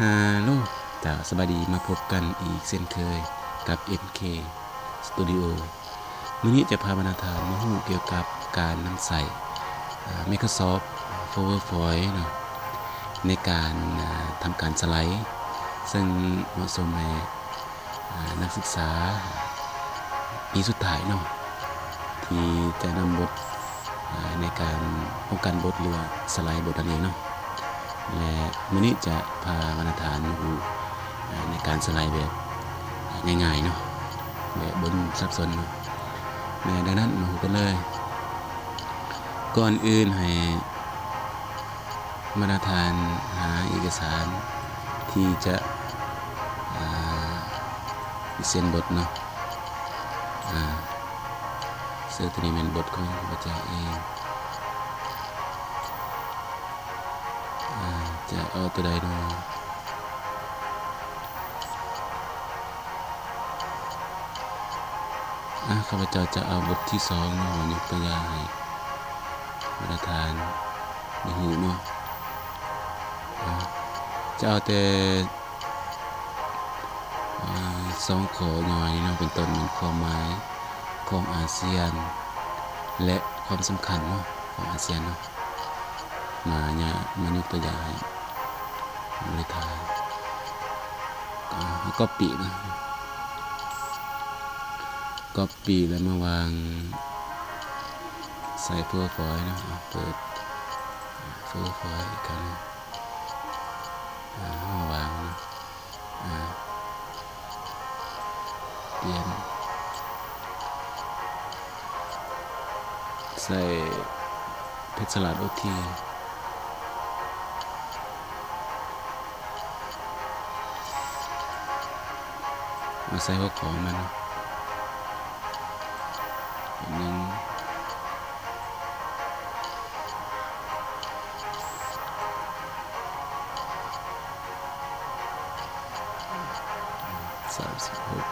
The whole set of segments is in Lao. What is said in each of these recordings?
ຮາໂລ ເຈົ້າ ສະບາຍດີ ມາພົບກັນອີກເຊັ່ນເຄີຍກັບ ເອັມເຄ ສະຕູດິໂອ. ມື້ນີ້ຈະພາບັນດາທ່ານມາຮູ້ກ່ຽວກັບການນຳໃຊ້ ອາ Microsoft PowerPoint ເນາະ ໃນການ ອາ ທຳການສະໄລ ເຊິ່ງເໝາະສົມໃຫ້ ອາ ນັກສຶກສາປີສຸດທ້າຍເນາະ ທີ່ຈະນຳບົດ ອາ ໃນການປ້ອງກັນບົດ ຫຼືວ່າສະໄລບົດນັ້ນເອງເນາະ ແລະ ມື້ນີ້ຈະພາບັນດາທ່ານມາຮູ້ ອາ ໃນການສະໄລແບບ ອາ ງ່າຍໆເນາະ ແບບບໍ່ສັບສົນເນາະ ແລະ ດັ່ງນັ້ນມາຮູ້ກັນເລີຍ. ກ່ອນອື່ນໃຫ້ບັນດາທ່ານຫາເອກະສານທີ່ຈະ ອາ ເຊັນບົດເນາະ ອາ ເຊິ່ງໂຕນີ້ແມ່ນບົດຂອງຂ້າພະເຈົ້າເອງ ອາ ຈະເອົາໂຕໃດເນາະ ອາ ຂ້າພະເຈົ້າຈະເອົາບົດທີສອງເນາະ ມາຍົກຕົວຢ່າງໃຫ້ບັນດາທ່ານໄດ້ຮູ້ເນາະ ອາ ຈະເອົາແຕ່ ອາ ສອງຂໍ້ຫຍໍ້ນີ້ເນາະ ເປັນຕົ້ນແມ່ນຄວາມໝາຍຂອງອາຊຽນ ແລະ ຄວາມສຳຄັນເນາະ ຂອງອາຊຽນເນາະ ມາຍະ ມາຍົກຕົວຢ່າງໃຫ້ Copy ເນາະ Copy ແລ້ວມາວາງໃສ່ PowerPoint ເນາະ ເປີດ PowerPoint ອີກຄັ້ງໜຶ່ງ ອາ ເຮົາວາງເນາະ ອາ ປ່ຽນໃສ່ເພັດສະຫຼາດໂອທີ ມາໃສ່ຫົວຂໍ້ມັນເນາະ ໜຶ່ງ ສາມສິບຫົກ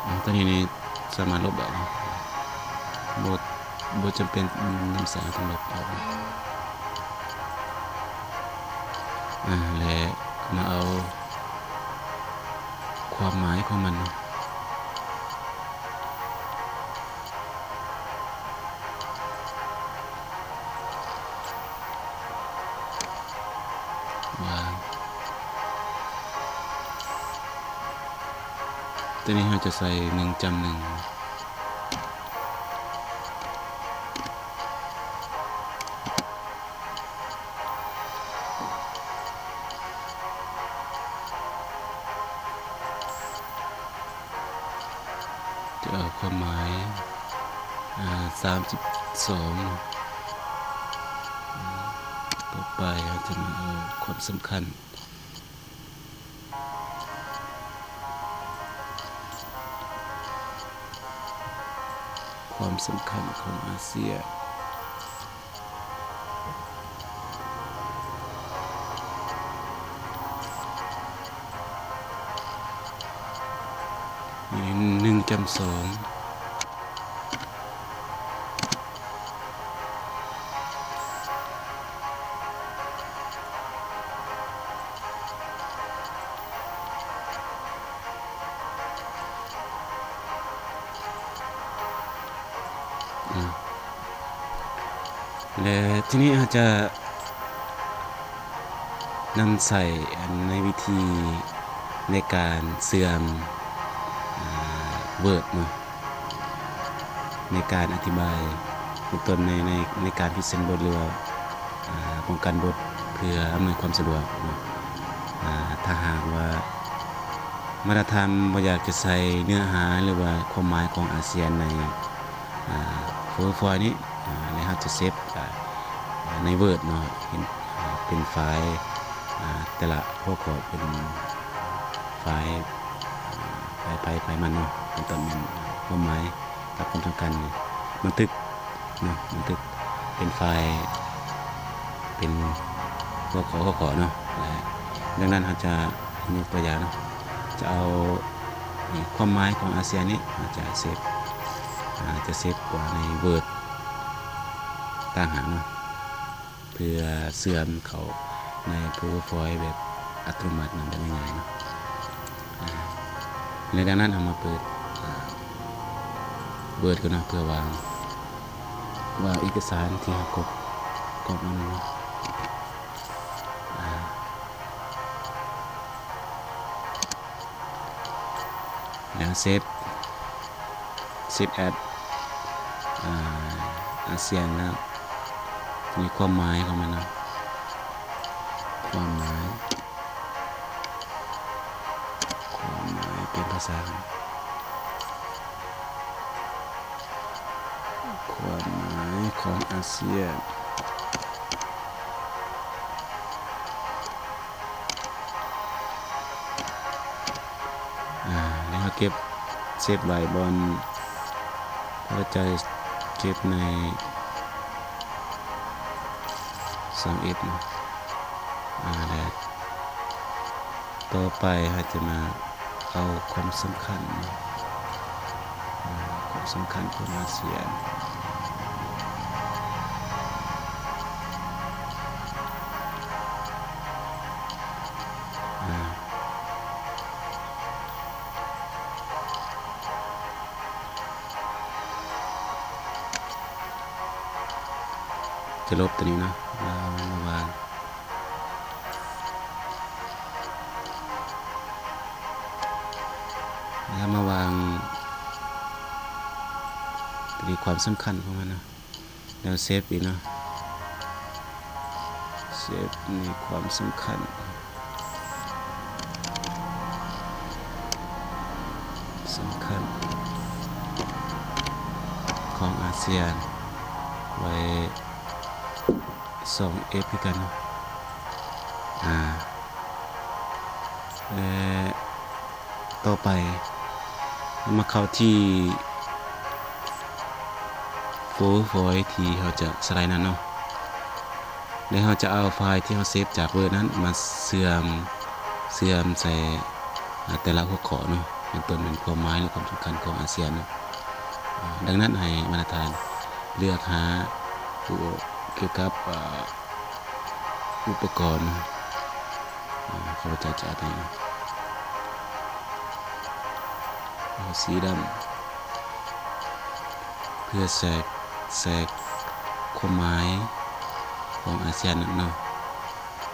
ອາ ຕອນນີ້ນີ້ສາມາດລົບໄດ້ເນາະ ບໍ່ ບໍ່ຈຳເປັນນຳໃຊ້ ເຮົາຕ້ອງລົບອອກ ອາ ແລະ ມາເອົາຄວາມໝາຍຂອງມັນເນາະ ວາງ ໂຕນີ້ເຮົາຈະໃສ່ໜຶ່ງຈ້ຳໜຶ່ງ ຈະເອົາຄວາມໝາຍ ອາ ສາມສິບສອງ ຕໍ່ໄປເຮົາຈະມາເອົາຄວາມສຳຄັນ ຄວາມສຳຄັນຂອງອາຊຽນ ໜຶ່ງຈ້ຳສອງ ອາ ແລະ ທີນີ້ເຮົາຈະນຳໃຊ້ ອັນ ໃນວິທີໃນການເຊື່ອມ ອາ Word ເນາະ ໃນການອະທິບາຍເບື້ອງຕົ້ນ ໃນ ໃນ ໃນການພຣີເຊັນບົດ ຫຼືວ່າ ອາ ປ້ອງກັນບົດ ເພື່ອອຳນວຍຄວາມສະດວກເນາະ ອາ ຖ້າຫາກວ່າບັນດາທ່ານບໍ່ຢາກຈະໃສ່ເນື້ອຫາ ຫຼືວ່າຄວາມໝາຍຂອງອາຊຽນໃນ ອາ PowerPoint ນີ້ ອາ ແລ້ວເຮົາຈະເຊບ ອາ ໃນ Word ເນາະ ເປັນ ອາ ເປັນໄຟລ໌ ອາ ແຕ່ລະຫົວຂໍ້ເປັນໄຟລ໌ ອາ ໄຟລ໌ ໄຟລ໌ ໄຟລ໌ມັນເນາະ ເປັນຕົ້ນແມ່ນຄວາມໝາຍ ກັບຄວາມສຳຄັນ ບັນທຶກເນາະ ບັນທຶກເປັນໄຟລ໌ ເປັນຫົວຂໍ້ ຫົວຂໍ້ເນາະ ແລະ ດັ່ງນັ້ນເຮົາຈະຍົກຕົວຢ່າງເນາະ ຈະເອົາ ຄວາມໝາຍຂອງອາຊຽນນີ້ ເຮົາຈະເຊບ ອາ ຈະເຊບໄວ້ໃນ Word ຕ່າງຫາກເນາະ. ເພື່ອເຊື່ອມເຂົ້າໃນ PowerPoint ແບບອັດຕະໂນມັດນຳ ແບບງ່າຍໆເນາະ. ອາ ແລະ ດັ່ງນັ້ນ ເຮົາມາເປີດ ອາ Word ກ່ອນເນາະ ເພື່ອວາງ ວາງເອກະສານທີ່ເຮົາກອບ ກອບມານັ້ນເນາະ. ອາ ແລ້ວເຊບ Save as ອາ ອາຊຽນ ແລ້ວ ມີຄວາມໝາຍຂອງມັນເນາະ ຄວາມໝາຍ ຄວາມໝາຍເປັນພາສາ ຄວາມໝາຍຂອງອາຊຽນ. ອາ ແລ້ວເຮົາເກັບ ເຊບໄວ້ບ່ອນ ເຮົາຈະເກັບໃນຊ່ອງ F ເນາະ. ອາ ແລ້ວຕໍ່ໄປເຮົາຈະມາ ເອົາຄວາມສຳຄັນເນາະ ອາ ຄວາມສຳຄັນຂອງອາຊຽນ ອາ ຈະລົບຕົວນີ້ເນາະ ແລ້ວມາວາງ ແລ້ວມາວາງໃນຄວາມສຳຄັນຂອງມັນເນາະ ແລ້ວເຊບອີກເນາະ ເຊບໃນຄວາມສຳຄັນ ສຳຄັນຂອງອາຊຽນໄວ້ ສອງ F ຄືກັນເນາະ ອາ ແລະ ຕໍ່ໄປມາເຂົ້າທີ່ PowerPoint ທີ່ເຮົາຈະສະໄລນັ້ນເນາະ ແລະ ເຮົາຈະເອົາໄຟລ໌ທີ່ເຮົາເຊບຈາກ Word ນັ້ນມາເຊື່ອມ ເຊື່ອມໃສ່ ອາ ແຕ່ລະຫົວຂໍ້ເນາະ ເປັນຕົ້ນແມ່ນຄວາມໝາຍ ຫຼື ຄວາມສຳຄັນຂອງອາຊຽນເນາະ. ອາ ດັ່ງນັ້ນໃຫ້ບັນດາທ່ານເລືອກຫາ ກ່ຽວກັບ ອາ ອຸປະກອນ ອາ ຂ້າພະເຈົ້າຈະເອົາຕົວນີ້ ເອົາສີດຳ ເພື່ອແຊກ ແຊກຄວາມໝາຍຂອງອາຊຽນນັ້ນເນາະ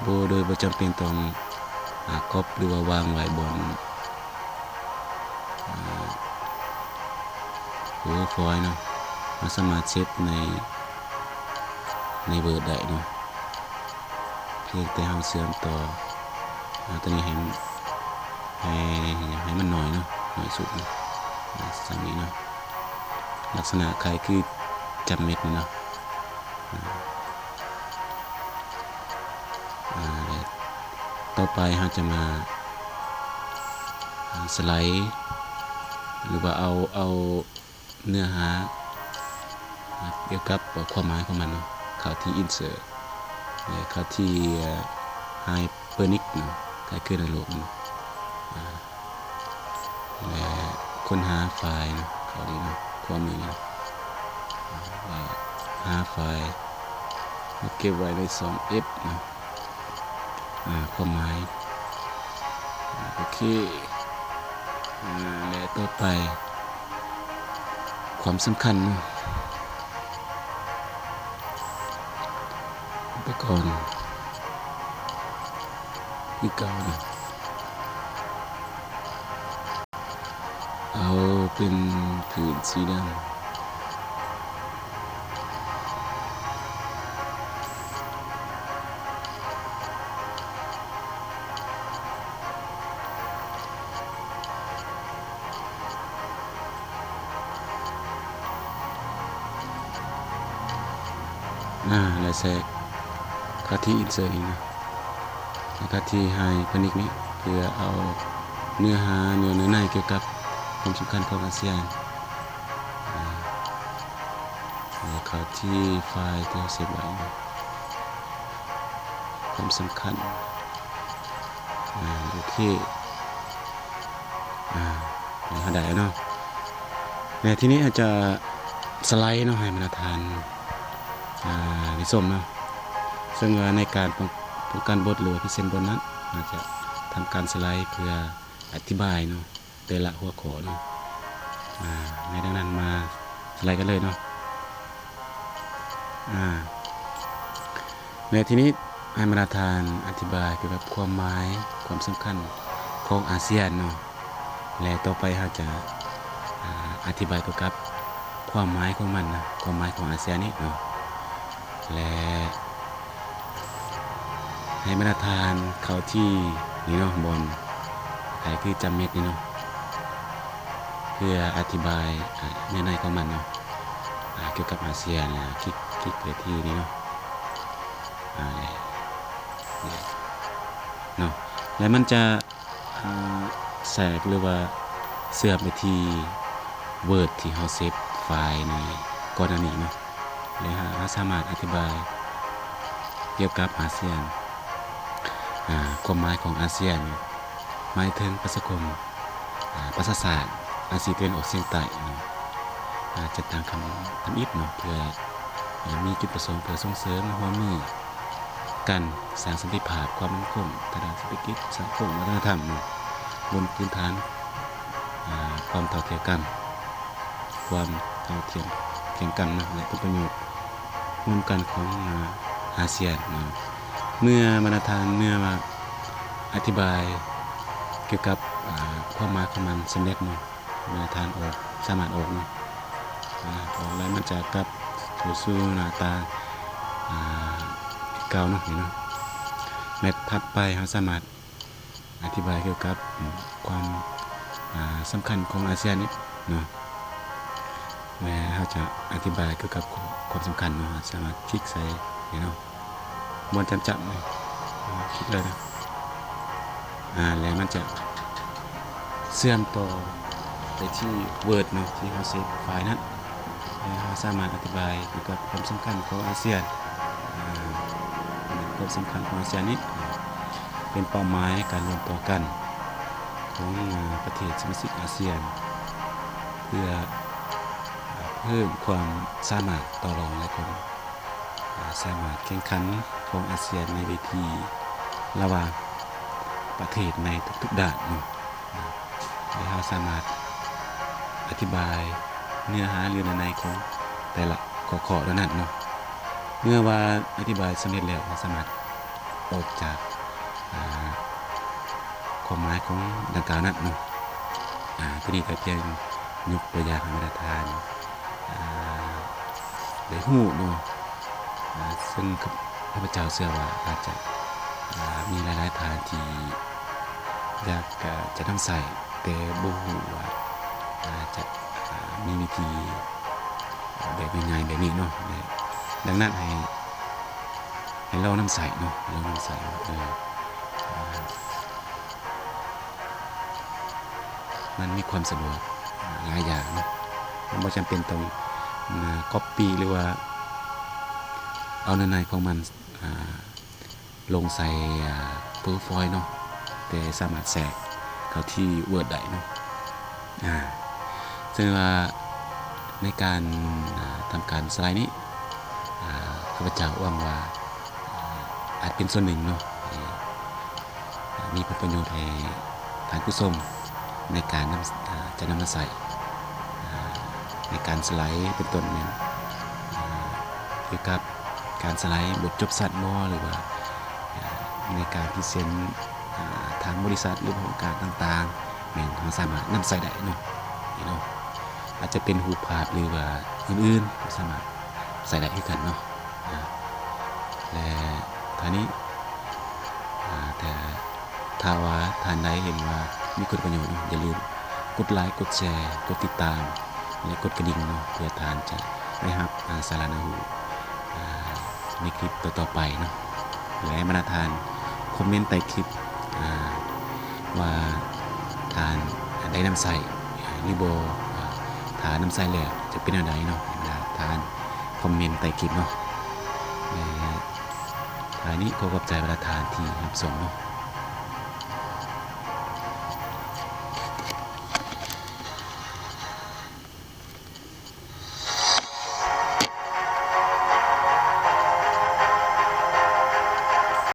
ບໍ່ ໂດຍບໍ່ຈຳເປັນຕ້ອງ ອາ ກອບ ຫຼືວ່າວາງໄວ້ບ່ອນ ອາ PowerPoint ເນາະ ເຮົາສາມາດເຊບໃນ ໃນ Word ໄດ້ເນາະ ພຽງແຕ່ເຮົາເຊື່ອມຕໍ່ ອາ ຕົວນີ້ໃຫ້ ໃຫ້ ໃຫ້ມັນໜ້ອຍເນາະ ໜ້ອຍສຸດເນາະ ອາ ສ່ຳນີ້ເນາະ ລັກສະນະຄ້າຍຄືຈຳເມັດນີ້ເນາະ. ອາ ແລະ ຕໍ່ໄປເຮົາຈະມາ ອາ ສະໄລ ຫຼືວ່າເອົາ ເອົາເນື້ອຫາ ອາ ກ່ຽວກັບຄວາມໝາຍຂອງມັນເນາະ ເຂົ້າທີ່ Insert ແລະ ເຂົ້າທີ່ ອາ Hyperlink ເນາະ ກາຍຄືໃນໂລກມັນ ອາ ແລະ ຄົ້ນຫາໄຟລ໌ເນາະ ເຂົ້ານີ້ເນາະ ຂວາມືນີ້ ແລະ ຫາໄຟລ໌ມາເກັບໄວ້ໃນຊ່ອງ F ເນາະ ອາ ຄວາມໝາຍ ໂອເຄ ອາ ແລະ ຕໍ່ໄປ ຄວາມສຳຄັນເນາະ ອຸປະກອນຄືເກົ່າເນາະ ເອົາເປັນພື້ນສີດຳ. ອາ ແລະ ແຊກເຂົ້າທີ່ Insert ນີ້ນະ ແລະ ເຂົ້າທີ່ Hyperlink ນີ້ ເພື່ອເອົາເນື້ອຫາ ເນື້ອໃນກ່ຽວກັບຄວາມສຳຄັນຂອງອາຊຽນ ອາ ແລະ ເຂົ້າທີ່ໄຟລ໌ທີ່ເຮົາເຊບໄວ້ນະ ຄວາມສຳຄັນ ອາ ໂອເຄ ອາ ເຮົາໄດ້ແລ້ວເນາະ ແລະ ທີນີ້ເຮົາຈະສະໄລເນາະ ໃຫ້ບັນດາທ່ານ ອາ ໄດ້ຊົມເນາະ ເຊິ່ງວ່າໃນການປ້ອງ ປ້ອງກັນບົດ ຫຼືວ່າພຣີເຊັນບົດນັ້ນ ອາດຈະທຳການສະໄລເພື່ອອະທິບາຍເນາະ ແຕ່ລະຫົວຂໍ້ເນາະ. ອາ ໃນດັ່ງນັ້ນມາສະໄລກັນເລີຍເນາະ. ອາ ແລະ ທີນີ້ໃຫ້ບັນດາທ່ານອະທິບາຍກ່ຽວກັບຄວາມໝາຍ ຄວາມສຳຄັນຂອງອາຊຽນເນາະ. ແລະ ຕໍ່ໄປເຮົາຈະ ອາ ອະທິບາຍກ່ຽວກັບຄວາມໝາຍຂອງມັນນະ ຄວາມໝາຍຂອງອາຊຽນນີ້ເນາະ. ແລະ ໃຫ້ບັນດາທ່ານເຂົ້າທີ່ນີ້ເນາະ ບ່ອນໄຂຄືຈຳເມັດນີ້ເນາະ ເພື່ອອະທິບາຍ ອາ ເນື້ອໃນຂອງມັນເນາະ ອາ ກ່ຽວກັບອາຊຽນ ອາ ຄລິກ ຄລິກໄປທີ່ນີ້ເນາະ ອາ ແລະ ເນາະ ແລະ ມັນຈະ ອາ ແຊກ ຫຼືວ່າເຊື່ອມໄປທີ່ Word ທີ່ເຮົາເຊບໄຟລ໌ໃນກ່ອນໜ້ານີ້ເນາະ ແລະ ເຮົາສາມາດອະທິບາຍກ່ຽວກັບອາຊຽນ ອາ ຄວາມໝາຍຂອງອາຊຽນ ໝາຍເຖິງປະຊາຄົມ ອາ ປະຊາຊາດອາຊີຕາເວັນອອກສຽງໃຕ້ເນາະ ອາ ຈັດຕັ້ງຄຳ ທຳອິດເນາະ ເພື່ອ ອາ ມີຈຸດປະສົງເພື່ອສົ່ງເສີມຮ່ວມມື ການສ້າງສັນຕິພາບ ຄວາມໝັ້ນຄົງທາງດ້ານເສດຖະກິດ, ສັງຄົມ, ວັດທະນະທຳ ບົນພື້ນຖານ ອາ ຄວາມເທົ່າທຽມກັນ ຄວາມເທົ່າທຽມ ທຽມກັນເນາະ ແລະ ຜົນປະໂຫຍດຮ່ວມກັນຂອງ ອາ ອາຊຽນເນາະ. ເມື່ອບັນດາທ່ານ ເມື່ອວ່າອະທິບາຍກ່ຽວກັບ ອາ ຄວາມໝາຍຂອງມັນສຳເລັດເນາະ ບັນດາທ່ານອອກ ສາມາດອອກເນາະ ອາ ອອກແລ້ວມັນຈະກັບເຂົ້າສູ່ໜ້າຕ່າງ ອາ ເກົ່າເນາະ ນີ້ເນາະ. ແມັດຖັດໄປເຮົາສາມາດອະທິບາຍກ່ຽວກັບ ອາ ຄວາມ ອາ ສຳຄັນຂອງອາຊຽນນີ້ເນາະ ແລະ ເຮົາຈະອະທິບາຍກ່ຽວກັບຄວາມສຳຄັນເນາະ ເຮົາສາມາດຄລິກໃສ່ນີ້ເນາະ ບ່ອນຈ້ຳໆນີ້ ຄລິກເລີຍເນາະ ອາ ແລ້ວມັນຈະເຊື່ອມຕໍ່ໄປທີ່ Word ເນາະ ທີ່ເຮົາເຊບໄຟລ໌ນັ້ນ ແລະ ເຮົາສາມາດອະທິບາຍກ່ຽວກັບຄວາມສຳຄັນຂອງອາຊຽນ ອາ ຄວາມສຳຄັນຂອງອາຊຽນນີ້ ເປັນເປົ້າໝາຍການລວມຕົວກັນຂອງ ອາ ປະເທດສະມາຊິກອາຊຽນ ເພື່ອ ອາ ເພີ່ມຄວາມສາມາດຕໍ່ລອງ ແລະ ຄວາມ ອາ ສາມາດແຂ່ງຂັນຂອງອາຊຽນໃນເວທີລະຫວ່າງປະເທດໃນທຸກໆດ້ານເນາະ ແລະ ເຮົາສາມາດອະທິບາຍເນື້ອຫາ ຫຼື ເນື້ອໃນຂອງແຕ່ລະຂໍ້ໆເຫຼົ່ານັ້ນເນາະ. ເມື່ອວ່າອະທິບາຍສຳເລັດແລ້ວ ເຮົາສາມາດອອກຈາກ ອາ ຄວາມໝາຍຂອງດັ່ງກ່າວນັ້ນເນາະ. ອາ ໂຕນີ້ກໍພຽງຍົກຕົວຢ່າງໃຫ້ບັນດາທ່ານ ອາ ໄດ້ຮູ້ເນາະ ອາ ເຊິ່ງຂ້າພະເຈົ້າເຊື່ອວ່າອາດຈະ ອາ ມີຫຼາຍໆທ່ານທີ່ຢາກ ອາ ຈະນຳໃຊ້ ແຕ່ບໍ່ຮູ້ວ່າ ອາ ຈະ ອາ ມີວິທີແບບງ່າຍໆແບບນີ້ເນາະ ແລະ ດັ່ງນັ້ນໃຫ້ ໃຫ້ລອງນຳໃຊ້ເນາະ ໃຫ້ລອງນຳໃຊ້ວ່າ ເອີ ອາ ມັນມີຄວາມສະດວກ ອາ ຫຼາຍຢ່າງເນາະ ມັນບໍ່ຈຳເປັນຕ້ອງ ອາ ກັອບປີ້ ຫຼືວ່າເອົາເນື້ອໃນຂອງມັນ ອາ ລົງໃສ່ ອາ PowerPoint ເນາະ ແຕ່ສາມາດແຊກເຂົ້າທີ່ Word ໄດ້ເນາະ. ອາ ເຊິ່ງວ່າໃນການ ອາ ທຳການສະໄລນີ້ ອາ ຂ້າພະເຈົ້າຫວັງວ່າ ອາ ອາດເປັນສ່ວນໜຶ່ງເນາະ ທີ່ ອາ ມີຜົນປະໂຫຍດໃຫ້ທ່ານຜູ້ຊົມໃນການນຳ ອາ ຈະນຳມາໃຊ້ ອາ ໃນການສະໄລ ເປັນຕົ້ນແມ່ນ ອາ ກ່ຽວກັບ ການສະໄລບົດຈົບສັ້ນບໍ ຫຼືວ່າ ອາ ໃນການພຣີເຊັນ ອາ ທາງບໍລິສັດ ຫຼື ໂຄງການຕ່າງໆ ແມ່ນເຮົາສາມາດນຳໃຊ້ໄດ້ເນາະ ນີ້ເນາະ ອາດຈະເປັນຮູບພາບ ຫຼືວ່າອື່ນໆ ເຮົາສາມາດໃຊ້ໄດ້ຄືກັນເນາະ. ອາ ແລະ ທ່ານນີ້ ອາ ແຕ່ ຖ້າວ່າທ່ານໃດເຫັນວ່າມີຄຸນປະໂຫຍດເນາະ ຢ່າລືມກົດໄລ ກົດແຊ ກົດຕິດຕາມ ແລະ ກົດກະດິ່ງເນາະ ເພື່ອທ່ານຈະໄດ້ຮັບ ອາ ສາລະໜ້າຮູ້ ອາ ໃນຄລິບຕໍ່ໆໄປເນາະ ແລະ ບັນດາທ່ານຄອມເມັນໃຕ້ຄລິບ ອາ ວ່າທ່ານໄດ້ນຳໃຊ້ ອາ ຫຼືບໍ່ ອາ ຖ້ານຳໃຊ້ແລ້ວຈະເປັນແນວໃດເນາະ ບັນດາທ່ານຄອມເມັນໃຕ້ຄລິບເນາະ ແລະ ທ້າຍນີ້ຂໍຂອບໃຈບັນດາທ່ານທີ່ຮັບຊົມເນາະ